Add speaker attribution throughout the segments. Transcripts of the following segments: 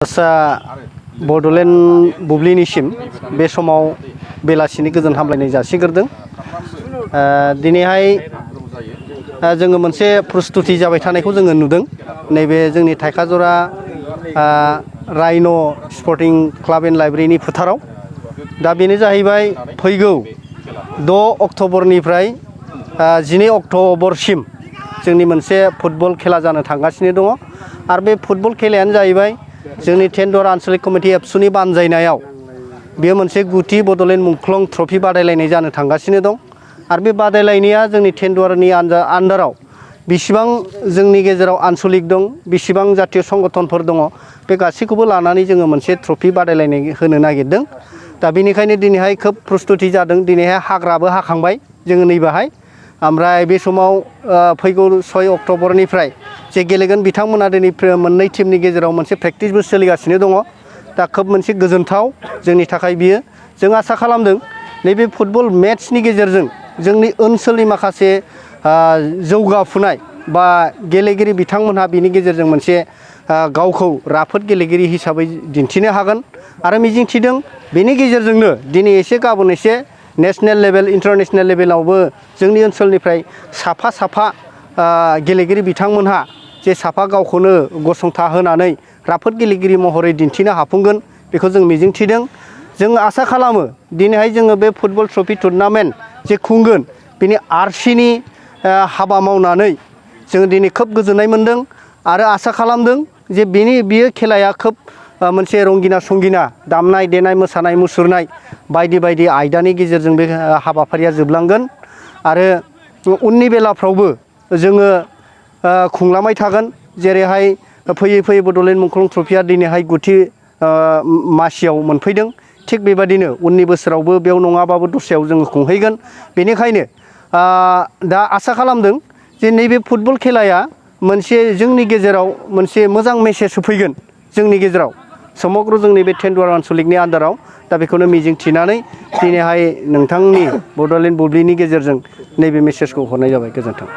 Speaker 1: बड'लेण्ड बुब्लिनिसिम बे समाव बेलासिनि गोजोन हामलायनाय जासिग्रोदों। दिनैहाय जोङो मोनसे प्रस्तुति जाबाय थानायखौ जोङो नुदों। नैबे जोंनि थाइखाजरा राइन' स्पर्टिं क्लाब एन्ड लाइब्रेरिनि फोथाराव। दा बेनो जाहैबाय फैगौ 6 अक्ट'बरनिफ्राय 12 अक्ट'बरसिम जोंनि मोनसे फुटबल खेला जानो थांगासिनो दङ। आरो बे फुटबल खेलायानो जाहैबाय जोंनि टेन्डर आन्चलिक कमिटि एबसुनि बानजायनायाव बेयो मोनसे गुथि बड'लेण्ड मुंख्लं ट्रफि बादायलायनाय जानो थांगासिनो दं। आरो बे बादायलायनाया जोंनि टेन्डरनि आन्डाराव बेसेबां जोंनि गेजेराव आन्चलिक दं, बेसेबां जातीय संगठनफोर दङ, बे गासैखौबो लानानै जोङो मोनसे ट्रफि बादायलायनाय होनो नागिरदों। दा बेनिखायनो दिनैहाय खोब प्रस्तुति जादों। दिनैहाय हाग्राबो हाखांबाय जोङो नैबाहाय। ओमफ्राय बे समाव फैगौ 6 अक्ट'बरनिफ्राय जे गेलेगोन बिथांमोना दिनै मोननै टीमनि गेजेराव मोनसे प्रेक्टिसबो सोलिगासिनो दङ। दा खोब मोनसे गोजोनथाव जोंनि थाखाय बियो। जों आसा खालामदों नैबे फुटबल मेट्सनि गेजेरजों जोंनि ओनसोलनि माखासे जौगाफुनाय बा गेलेगिरि बिथांमोनहा बिनि गेजेरजों मोनसे गावखौ राफोद गेलेगिरि हिसाबै दिन्थिनो हागोन। आरो मिजिंथिदों बेनि गेजेरजोंनो दिनै एसे गाबोन एसे नेसनेल लेभेल इन्टारनेसनेल लेभेलावबो जोंनि ओनसोलनिफ्राय साफा गेलेगिरि बिथांमोनहा जे साफा गावखौनो गसंथा होनानै राफोद गेलेगिरि महरै दिन्थिनो हाफुंगोन बेखौ जों मिजिंथिदों। जों आसा खालामो दिनैहाय जोङो बे फुटबल ट्रफि टुर्नामेन्ट जे खुंगोन बिनि आरसिनि हाबा मावनानै जोङो दिनै खोब गोजोननाय मोन्दों। आरो आसा खालामदों जे बियो खेलाया खोब मोनसे रंगिना संगिना दामनाय देनाय मोसानाय मुसुरनाय बायदि आयदानि गेजेरजों बे हाबाफारिया जोबलांगोन। आरो उननि बेलाफ्रावबो जोङो खुंलांबाय थागोन। जेरैहाय फैयै बड'लेण्ड मुंख्लं ट्रफिया दिनैहाय गुथि मासियाव मोनफैदों। थिग बेबादिनो उननि बोसोरावबो बेयाव नङाबाबो दस्रायाव जोङो खुंहैगोन। बेनिखायनो दा आसा खालामदों जे नैबे फुटबल खेलाया मोनसे जोंनि गेजेराव मोनसे मोजां मेसेज होफैगोन जोंनि गेजेराव समग्र जोंनि बे टेन्डर आन्चलिकनि आन्डाराव। दा बेखौनो मिजिं थिनानै दिनैहाय नोंथांनि बड'लेण्ड बुब्लिनि गेजेरजों नैबे मेसेजखौ हरनाय जाबाय। गोजोन्थों।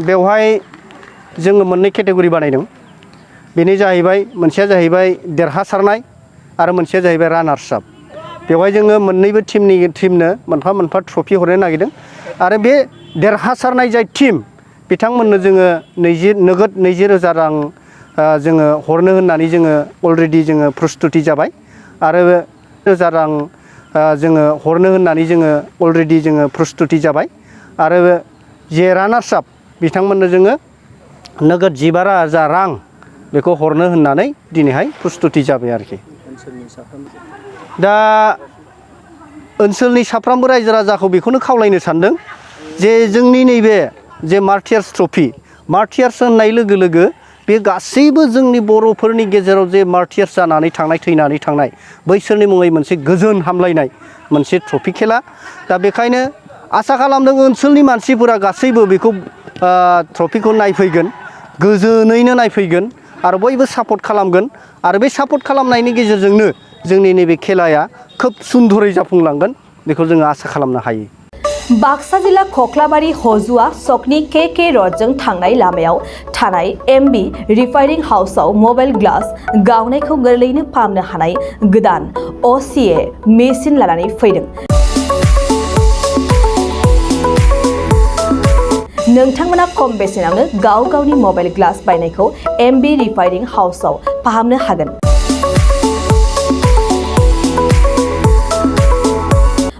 Speaker 1: बेवहाय जोङो मोननै केटेगरि बानायदों। बेनो जाहैबाय मोनसेया जाहैबाय देरहासारनाय आरो मोनसेया जाहैबाय रानार्स आप। बेवहाय जोङो मोननैबो टीमनो मोनफा ट्रफि हरनो नागिरदों। आरो बे देरहासारनाय जाय टीम बिथांमोननो जोङो नोगोद 20,000 रां जोङो हरनो होननानै जोङो अलरेडि जोङो प्रस्तुति जाबाय। आरो 20,000 रां जोङो हरनो होननानै जोङो अलरेडि जोङो प्रस्तुति जाबाय। आरो जे रानार्स आप बिथांमोननो जोङो नोगोद 15,000 रां बेखौ हरनो होननानै दिनैहाय प्रस्तुति जाबाय आरोखि। दा ओनसोलनि साफ्रोमबो रायजो राजाखौ बेखौनो खावलायनो सानदों जे जोंनि नैबे जे मार्टियार्स ट्रफि मार्टियार्स होननाय लोगो लोगो बे गासैबो जोंनि बर'फोरनि गेजेराव जे मार्टियार्स जानानै थांनाय थैनानै थांनाय बैसोरनि मुङै मोनसे गोजोन हामलायनाय मोनसे ट्रफि खेला। दा बेखायनो आसा खालामदों ओनसोलनि मानसिफोरा गासैबो बेखौ ट्रफिखौ नायफैगोन, गोजोनैनो नायफैगोन आरो बयबो सापर्ट खालामगोन। आरो बे सापर्ट खालामनायनि गेजेरजोंनो जोंनि नैबे खेलाया खोब सुन्दरै जाफुंलांगोन बेखौ जोङो आसा खालामनो हायो।
Speaker 2: बाक्सा जिल्ला खख्लाबारि हजुआ सकनि के रडजों थांनाय लामायाव थानाय एमबि रिफाइनिं हाउसआव मबाइल ग्लास गावनायखौ गोरलैयैनो फाहामनो हानाय गोदान असिए मेसिन लानानै फैदों। नोंथांमोना खम बेसेनावनो गावनि मबाइल ग्लास बायनायखौ एमबि रिफाइनिं हाउसआव फाहामनो हागोन।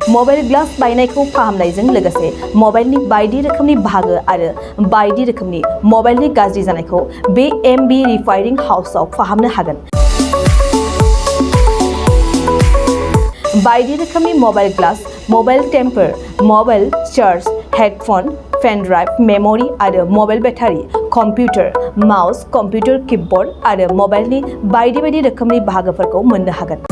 Speaker 2: मबाइल ग्लास बायनायखौ फाहामनायजों लोगोसे मबाइलनि बायदि रोखोमनि बाहागो आरो बायदि रोखोमनि मबाइलनि गाज्रि जानायखौ बे एमबि रिफाइनिं हाउसआव फाहामनो हागोन। बायदि रोखोमनि mobile glass, mobile temper, mobile charge, headphone, pen drive, memory आरो mobile battery, computer, mouse, computer keyboard आरो मबाइलनि बायदि रोखोमनि बाहागोफोरखौ मोननो हागोन।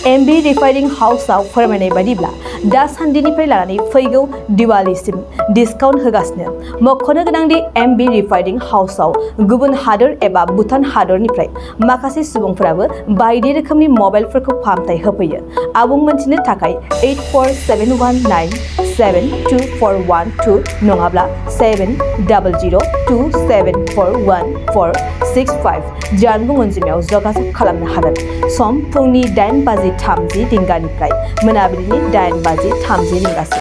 Speaker 2: एमबि रिफाइनिं हाउसआव फोरमायनाय बायदिब्ला दासान्दिनिफ्राय लानानै फैगौ दिवालीसिम डिसकाउन्ट होगासिनो। मख'नो गोनांदि MB रिफाइनिं हाउसआव गुबुन हादोर एबा भुटान हादरनिफ्राय माखासे सुबुंफोराबो बायदि रोखोमनि मबाइलफोरखौ फाहामथाय होफैयो। आबुं मोनथिनो थाखाय 8471972412 नङाब्ला 7002741465 जानबुं अनजिमायाव जगाजग खालामनो हागोन। सम फुंनि 8:30 रिंगानिफ्राय मोनाबिलिनि 8:30 रिंगासिम।